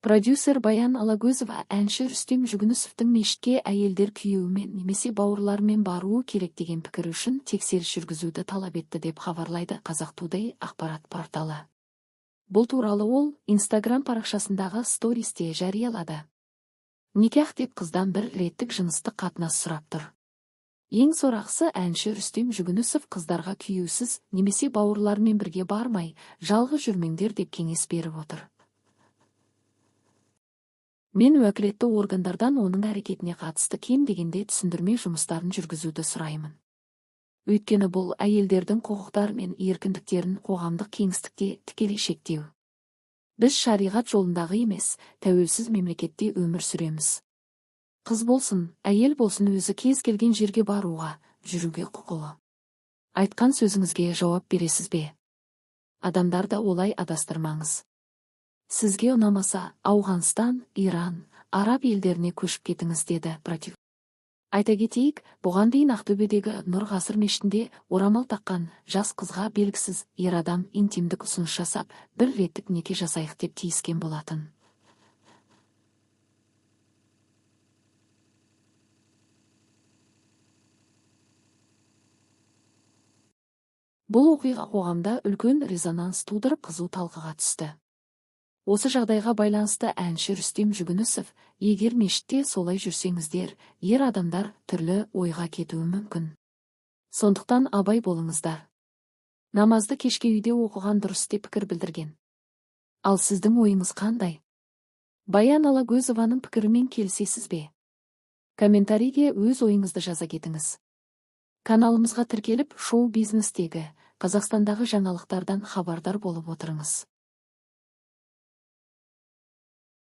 Продюсер Баян Алагөзова әнші Рүстем Жүгінісовтің мешітке әйелдер күйеуімен немесе бауырларымен баруы керек деген пікірі үшін тексеріс жүргізуді талап етті, деп хабарлайды Қазақ Today ақпарат порталы. Бұл туралы ол Инстаграм парақшасындағы стористе жариялады. Никах деп қыздан бір реттік жыныстық қатынас сұрап тұр. Ең сорақысы, әнші Рүстем Жүгінісов қыздарға күйеусіз немесе бауырларымен бірге бармай, жалғыз жүрмеңдер деп кеңес беріп отыр. Мен уәкілетті органдардан оның әрекетіне қатысты кем дегенде түсіндірме жұмыстарын жүргізуді сұраймын. Өйткені бұл әйелдердің құқықтары мен еркіндіктерін қоғамдық кеңістікте тікелей шектеу. Біз шариғат жолындағы емес, тәуелсіз мемлекетте өмір сүреміз. Қыз болсын, әйел болсын, өзі кез келген жерге баруға, жүруге құқылы. Айтқан сөзіңізге жауап бересіз бе? Адамдарды олай адастырмаңыз. Сізге ұнамаса, Ауғанстан, Иран, Араб елдеріне көшіп кетіңіз, деді продюсер. Айта кетейік, бұған дейін Ақтөбедегі Нұр Ғасыр мешітінде орамал таққан жас қызға белгісіз ер адам интимдік ұсыныс жасап, бір реттік неке жасайық деп тиіскен болатын. Бұл оқиға қоғамда үлкен резонанс тудырып, қызу талқыға түсті. Осы жағдайға байланысты әнші Рүстем Жүгінісов: «Егер мешітте солай жүрсеңіздер, ер адамдар түрлі ойға кетуі мүмкін. Сондықтан абай болыңыздар. Намазды кешке үйде оқыған дұрыс», – деп пікір білдірген. Ал сіздің ойыңыз қандай? Баян Алагөзованың пікірімен келісесіз бе? Комментарийге өз ойыңызды жаза кетіңіз. Каналымызға тіркеліп, шоу бизнестегі, Қазақстандағы жаңалықтардан хабардар болып отырыңыз.